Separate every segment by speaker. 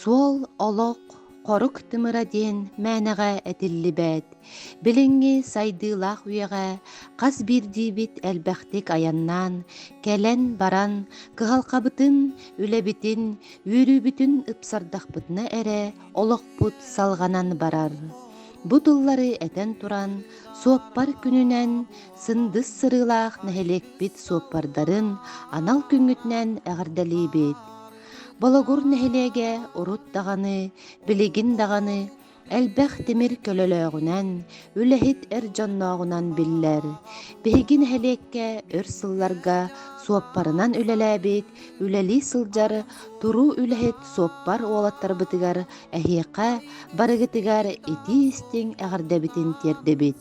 Speaker 1: Суол олох хорук тымыра диэн мээнэҕэ этиллибэт. Билиҥҥи сайдыылаах үйэҕэ хас биирдиибит элбэхтик айаннаан, кэлэн-баран, кыһалҕабытын, үлэбитин, үөрүүбүтүн ыпсардахпытына эрэ олохпут салҕанан барар. Бу тыллары этэн туран, суоппар күнүнэн сындыс сырыылаах нэһилиэкпит суоппардарын анал күҥҥүтүнэн эҕэрдэлиибит. Бологур нэһилиэгэ урут даҕаны, билигин даҕаны элбэх тимир көлөлөөҕүнэн, үлэһит эр дьоннооҕунан биллэр. Биһиги нэһилиэккэ өр сылларга суоппарынан үлэлээбит, үлэлии сылдьар туруу үлэһит суоппар уолаттарбытыгар эһиэхэ барыгытыгар итии-истиҥ эҕэрдэбитин тиэрдэбит.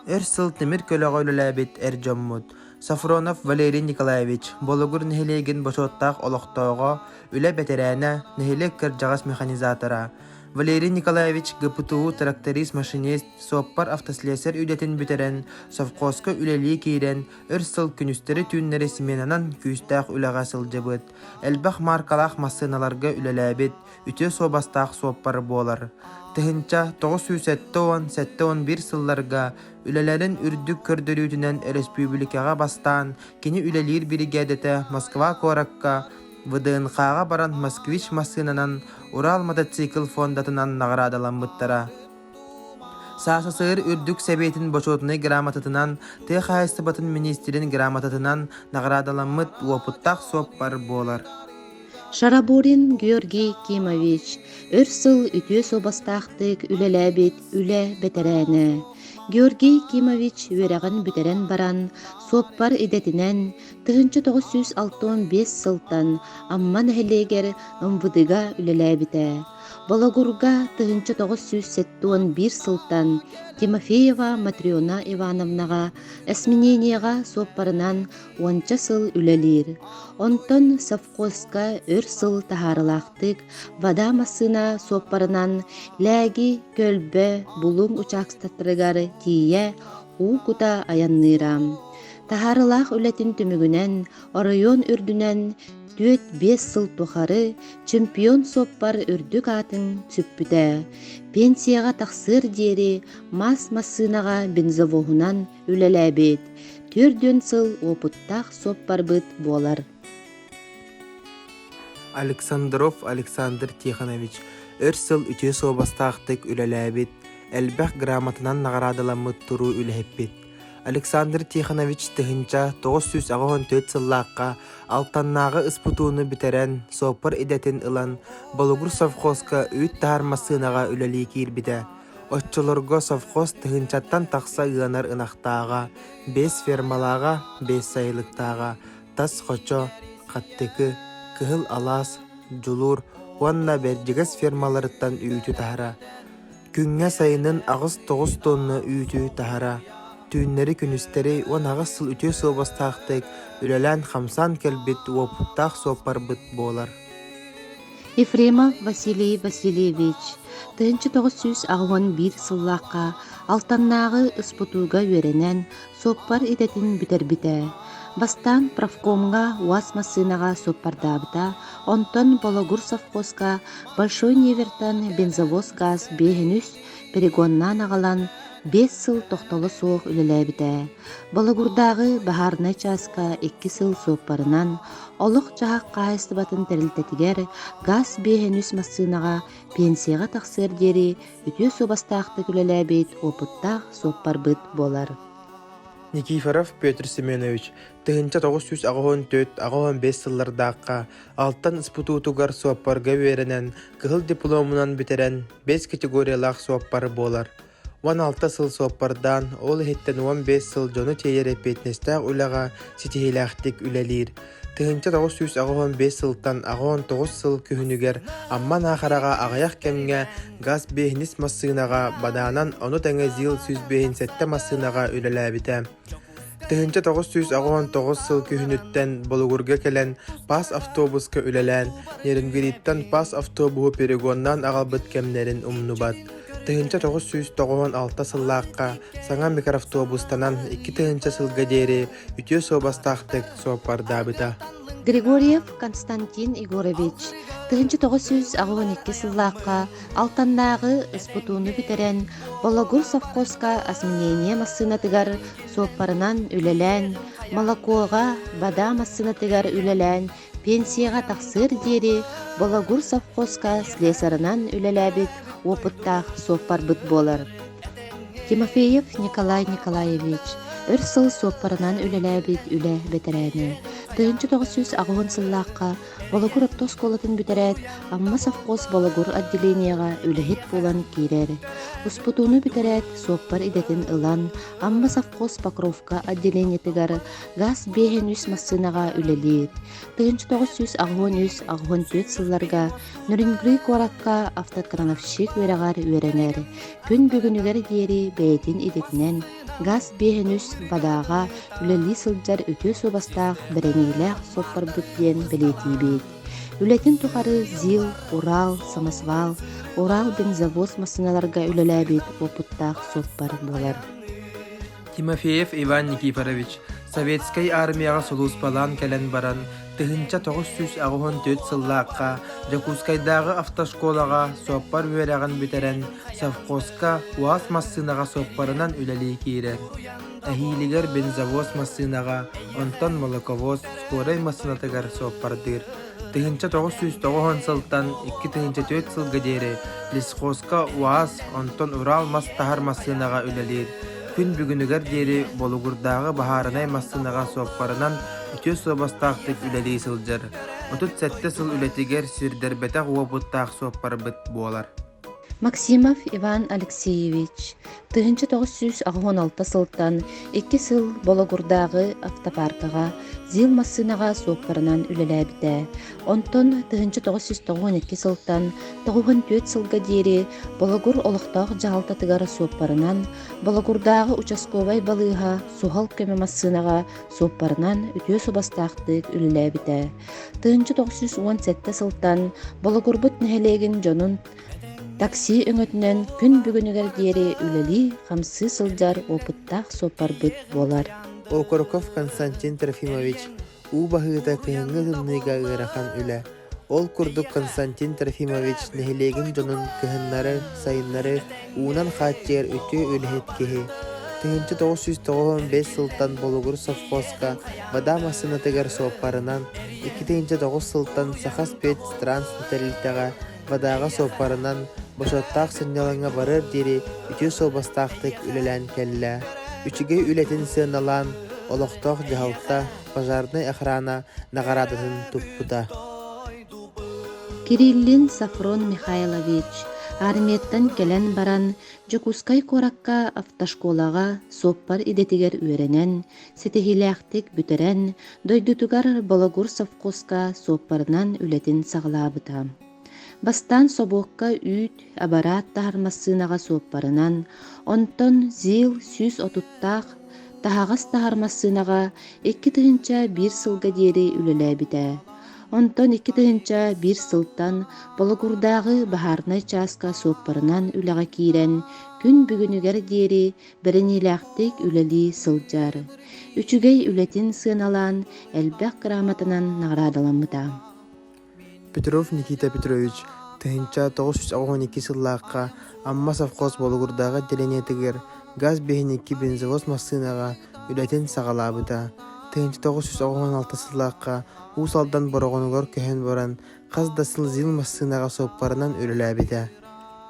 Speaker 2: Өр сыл тимир көлөҕө үлэлээбит эр дьоммут Софронов Валерий Николаевич, Болугур нэһилиэгин бочуоттаах олохтооҕо, үлэ бэтэрээнэ, нэһилиэк кырдьаҕас механизатора. Валерий Николаевич ГПТУ тракторист-машинист, суоппар автослесарь үлэтин бүтэрэн, совхозка үлэлии киирэн, өр сыл күнүстэри-түүннэри сменанан күүстээх үлэҕэ сылдьыбыт, элбэх мааркалаах массыыналарга үлэлээбит, үтүө суобастаах суоппар буолар. 1970-71 сылларга үлэлэрин үрдүк көрдөрүүтүнэн өрөспүүбүлүкэҕэ бастаан кини үлэлиир биригээдэтэ Москва куоракка ВДНХ-ҕа баран «Москвич» массыынанан Урал мотоцикл фондатынан наҕараадаламмыттара. СССР Үрдүк Сэбиэтин Бочуотунай грамотатынан, тыа хаһаайыстыбатын миниистирин грамотатынан наҕараадаламмыт уопуттаах суоппар буолар.
Speaker 1: Шараборин Георгий Кимович өр сыл үтүө суобастаахтык үлэлээбит үлэ бэтэрээнэ. Георгий Кимович үөрэҕин бүтэрэн баран, суоппар идэтинэн 1965 сылтан Амма нэһилиэгэр МВД-га үлэлээбитэ. Бологурга 1971 сылтан Тимофеева Матрена Ивановнаҕа эсминениеҕа суоппарынан уонча сыл үлэлиир. Онтон совхозка өр сыл таһаарылаахтык вода массыына суоппарынан Лээги, Көлбө, Булуҥ учаастактарыгар тиийэ уу кута айанныыра. Таһаарылаах үлэтин түмүгүнэн оройуон үрдүнэн 4-5 сыл тухары чемпион суоппар үрдүк аатын сүкпүтэ. Пенсияҕа тахсыар диэри мас массыынаҕа бензовоһунан үлэлээбит, 40 сыл уопуттаах суоппарбыт буолар.
Speaker 2: Александров Александр Тихонович өр сыл үтүө суобастаахтык үлэлээбит, элбэх грамотанан наҕараадаламмыт туруу үлэһиппит. Александр Тихонович 1984 сыллаахха Алтаннааҕы СПТУ-ну бүтэрэн, суоппар идэтин ылан, Болугур совхозка үүт таһар массыынаҕа үлэлии киирбитэ. Оччолорго совхоз тыһыынчаттан тахса ыанар ынахтааҕа, биэс фермалааҕа, биэс сайылыктааҕа, тас хочо, хаттыкы, кыһыл алаас, дьулуур уонна бэрдьигэс фермаларыттан үүтү таһара. Күҥҥэ сайынын 8-9 тонна үүтү таһара. Түүннэри-күнүстэри 18 сыл үтүө суобастаахтык үлэлээн-хамсаан кэлбит уопуттаах суоппарбыт буолар.
Speaker 1: Ефремов Василий Васильевич 1981 сыллаахха Алтаннааҕы СПТУ-га үөрэнэн, суоппар идэтин бүтэрбитэ. Бастаан профкомҥа УАЗ массыынаҕа суоппардаабыта, онтон Бологур совхозка Большой Невертан бензовоз газ биэһин үс перегоннаан аҕалан, биэс сыл тохтоло суох үлэлээбитэ. Бологурдааҕы баһаарынай чааска икки сыл суоппарынан, Олох-дьаһах хаһаайыстыбатын тэрилтэтигэр гаас биэһин үс массыынаҕа пенсияҕа тахсыар диэри үтүө суобастаахтык үлэлээбит уопуттаах суоппарбыт буолар.
Speaker 2: Никифоров Петр Семенович 1984-85 сыллардаахха Алтан СПТУ-тугар суоппарга үөрэнэн, кыһыл дипломунан бүтэрэн, бэс категориялаах суоппар буолар. 16 сыл суоппардаан, ол иһиттэн 15 сыл дьону тиэйэр эппиэтинэстээх үлэҕэ ситиһиилээхтик үлэлиир. 1985 сылтан 89 сыл күһүнүгэр Амма Наахараҕа аҕыйах кэмҥэ газ биэһинис массыынаҕа бадаанан ону тэҥэ ЗИЛ 157 массыынаҕа үлэлээбитэ. 1989 сыл күһүнүттэн Болугурга кэлэн ПАС автобуска үлэлээн, Нерюнгриттан ПАС автобуһу перегоннаан аҕалбыт кэмнэрин умнубат. 1996 сыллаахха саҥа микроавтобустанан 2000 сылга диэри үтүө суобастаахтык суоппардаабыта.
Speaker 1: Григорьев Константин Егорович 1982 сыллаахха Алтаннааҕы СПТУ-ну бүтэрэн, Бологур совхозка осменение массыынатыгар суоппарынан үлэлээн, Молокоҕа вода массыынатыгар үлэлээн, пенсияҕа тахсыар диэри Бологур совхозка слесарынан үлэлээбит уопуттаах суоппарбыт буолар. Тимофеев Николай Николаевич өр сыл суоппарынан үлэлээбит үлэ бэтэрээнэ. 1980 сыллаахха Бологур орто оскуолатын бүтэрээт, Амма совхоз Бологур отделениеҕа үлэһит буолан киирэр. Успутууну бүтэрээт, суоппар идэтин ылан, Амма совхоз Покровка отделениетыгар газ 53 массыынаҕа үлэлиир. 1983-84 сылларга Нюрингри куоракка автокрановщик үөрэҕэр үөрэнэр. Күн бүгүнүгэр диэри бэйэтин идэтинэн газ 53 Бадааҕа үлэлии сылдьар үтүө суобастаах бэриниилээх суоппарбыт диэн бэлиэтиибит. Үлэтин тухары ЗИЛ, Урал, самосвал, Урал бензовоз массыыналарга үлэлээбит уопуттаах суоппар буолар.
Speaker 2: Тимофеев Иван Никифорович Советскай армияҕа сулууспалаан кэлэн баран, 1984 сыллаахха Дьокуускайдааҕы автошколаҕа суоппар үөрэҕин бүтэрэн, совхозка УАЗ массыынаҕа суоппарынан үлэлии киирэр. Эһиилигэр бензовоз массыынаҕа, онтон молоковоз скорай массыынатыгар суоппардыыр. 1990 сылтан 2004 сылга диэри лесхозка УАЗ, онтон Урал мас таһар массыынаҕа үлэлиир. Күн бүгүнүгэр диэри Болугурдааҕы баһаарынай массыынаҕа суоппарынан үтүө суобастаахтык үлэлии сылдьар. 37 сыл үлэтигэр сирдэрбэтэх уопуттаах суоппарбыт буолар.
Speaker 1: Максимов Иван Алексеевич 1986 сылтан икки сыл Бологурдааҕы автопааркаҕа ЗИЛ массыынаҕа суоппарынан үлэлээбитэ. Онтон 1992 сылтан 94 сылга диэри Бологур олохтоох дьаһалтатыгар суоппарынан, Бологурдааҕы участковай балыыһа суһал көмө массыынаҕа суоппарынан үтүө суобастаахтык үлэлээбитэ. 1917 сылтан Бологурбут нэһилиэгин дьонун такси өҥөтүнэн күн бүгүнүгэр диэри үлэлии-хамсыы сылдьар опыттаах суоппарбыт буолар.
Speaker 2: Окороков Константин Трофимович уу баһыыта кыһыҥҥы тымныыга ыарахан үлэ. Ол курдук Константин Трофимович нэһилиэгин дьонун кыһыннары, сайыннары уунан хааччыйар үтүө үлэһит киһи. 1995 сылтан Болугур совхозка вода массыынатыгар суоппарынан, 2009 сылтан Сахаспецтранс тэрилтэҕэ водааҕа суоппарынан бочуоттаах сынньалаҥҥа барыар диэри үтүө суобастаахтык үлэлээн кэллэ. Үчүгэй үлэтин сыаналаан, олохтоох дьаһалта, пожарнай охрана наҕараадатын туппута.
Speaker 1: Кириллин Софрон Михайлович армияттан кэлэн баран Дьокуускай куоракка автошколаҕа суоппар идэтигэр үөрэнэн, ситиһиилээхтик бүтэрэн, дойдутугар Бологур совхозка суоппарынан үлэтин саҕалаабыта. Бастаан собуокка үүт, абараат таһар массыынаҕа суоппарынан, онтон ЗИЛ 130-таах таһаҕас таһар массыынаҕа 2001 сылга диэри үлэлээбитэ. Онтон 2001 сылтан Бологурдааҕы баһаарынай чааска суоппарынан үлэҕэ киирэн, күн бүгүнүгэр диэри бэриниилээхтик үлэлии сылдьар. Үчүгэй үлэтин сыаналаан, элбэх грамотанан наҕараадаламмыта.
Speaker 2: Петров Никита Петрович 1982 сыллаахха Амма совхоз Болугурдааҕы отделениетыгар газ биһиникки бензовоз массыынаҕа үлэтин саҕалаабыта. 1996 сыллаахха Уус Алдан Бороҕонугар көһөн баран хас да сыл ЗИЛ массыынаҕа суоппарынан үлэлээбитэ.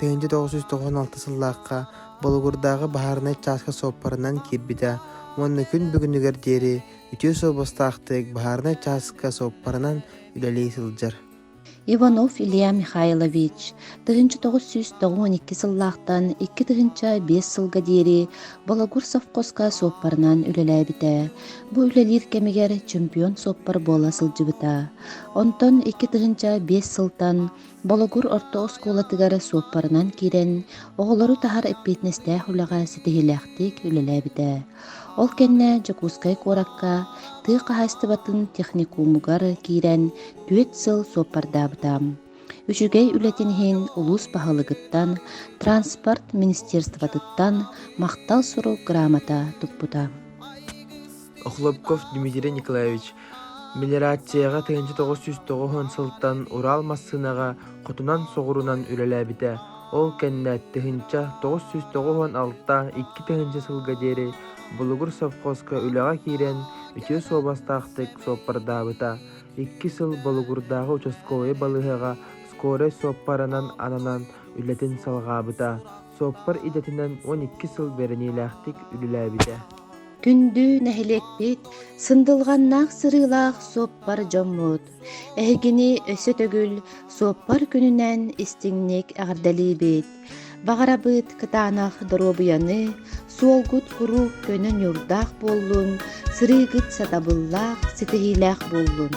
Speaker 2: 1996 сыллаахха Болугурдааҕы баһаарынай чааска суоппарынан киирбитэ уонна күн бүгүнүгэр диэри үтүө суобастаахтык баһаарынай чааска суоппарынан үлэлии сылдьар.
Speaker 1: Иванов Илья Михайлович 1992 сыллаахтан 2005 сылга диэри Бологур совхозка суоппарынан үлэлээбитэ. Бу үлэлиир кэмигэр чемпион суоппар буола сылдьыбыта. Онтон 2005 сылтан Бологур орто оскуолатыгар суоппарынан киирэн, оҕолору таһар эппиэтинэстээх үлэҕэ ситиһиилээхтик үлэлээбитэ. Ол кэннэ Дьокуускай куоракка тыа хаһаайыстыбатын техникумугар киирэн түөрт сыл суоппардаабыта. Үчүгэй үлэтин иһин улуус баһылыгыттан, транспорт министерствотыттан махтал сурук грамота туппута.
Speaker 2: Охлопков Дмитрий Николаевич мелиорацияҕа 1990 сылтан Урал массыынаҕа хотунан-соҕурунан үлэлээбитэ. Ол кэннэ 1996 2000 сылга диэри Болугур совхозка үлэҕэ киирэн үтүө суобастаахтык суоппардаабыта. 2 сыл Болугурдааҕы участковай балыыһаҕа скорай суоппарынан ананан үлэтин салҕаабыта. Суоппар идэтинэн 12 сыл бэриниилээхтик үлэлээбитэ.
Speaker 1: Күндү нэһилиэкпит, сындылҕаннаах сырыылаах суоппар дьоммут! Эһигини өссө төгүл суоппар күнүнэн истиҥник эҕэрдэлиибит! Баҕарабыт кытаанах доруобуйаны, суолгут куруук көнө ньуурдаах буоллун, сырыыгыт сатабыллаах, ситиһиилээх буоллун!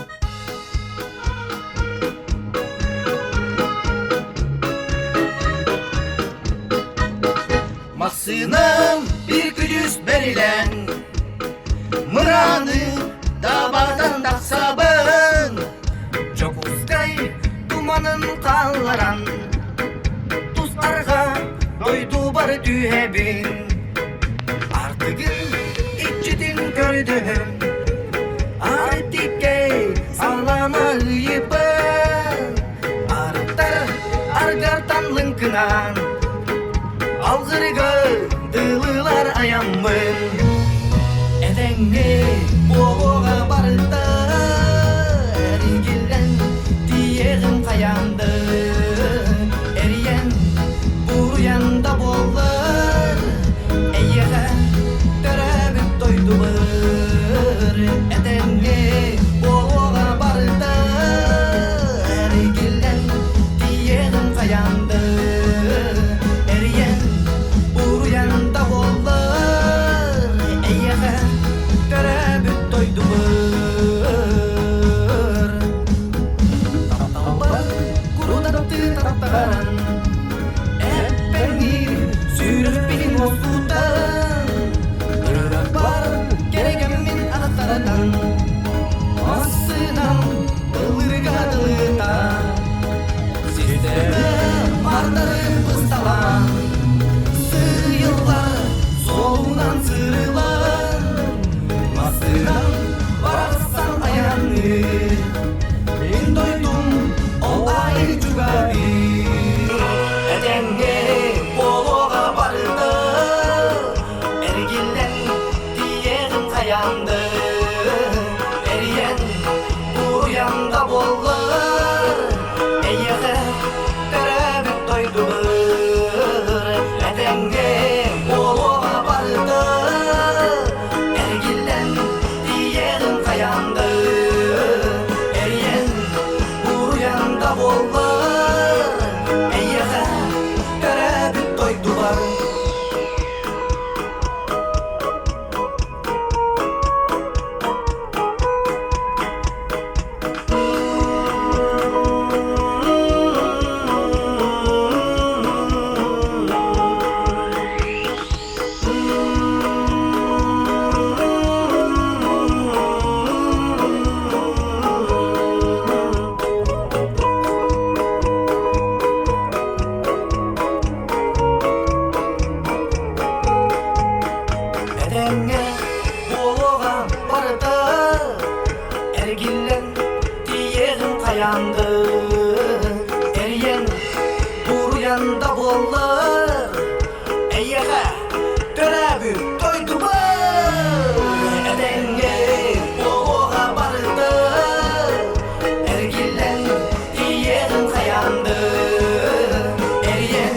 Speaker 3: Массыынам bir күдүс бэрилэн Мырааны дабатан тахсабын Дьокуускай туманын хаалларан Тустарга дойдубар түһэбин Артыгын иччитин көрдөһөн Артиккэй салама ыйыппын Арыттар аргартан лыҥкынаан Алгырга дылылар айаммын Этэҥҥэ буолуоҕа барыта Эригиллэн тиийиэҕим хайаанды Эрийэн буруйан да буоллар Эйиэхэ төрөөбүт дойдубар Этэҥҥэ буолуоҕа барыта Эригиллэн тиийиэҕим хайаанды Эрийэн буруйан да буоллар Эйиэхэ төрөөбүт дойдубар Тапталбар курдаттыы таттаран Эппэҥниир сүрэхпин уоскутан Ырыабар кэргэммин аттарынан Массыынам ыллырга дылыта Сирдэрэ мардарын бысталаан Сыыйыллар суолунан сырылан Массыынам барахсан айанныыр Мин дойдум ол аайы чугаһыыр Этэҥҥэ буолуоҕа барыта Эргиллэн тиийиэҕим хайаанды Эрийэн буруйан да буоллар Эйиэхэ төрөөбүт дойдубар Этэҥҥэ буолуоҕа барыта Эргиллэн тиийиэҕим хайаанды Эрийэн буруйан да буоллар Эйиэхэ төрөөбүт дойдубар Этэҥҥэ буолуоҕа барыта Эргиллэн тиийиэҕим хайаанды Эрийэн буруйан да буоллар Эйиэхэ төрөөбүт дойдубар Этэҥҥэ буолуоҕа барыта Эргиллэн тиийиэҕим хайаанды Эрийэн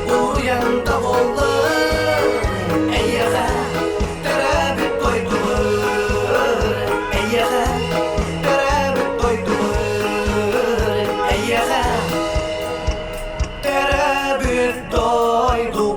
Speaker 3: буруйан да буоллар Эйиэхэ төрөөбүт дойдубар Эйиэхэ төрөөбүт дойдубар Эйиэхэ төрөөбүт дойдубар.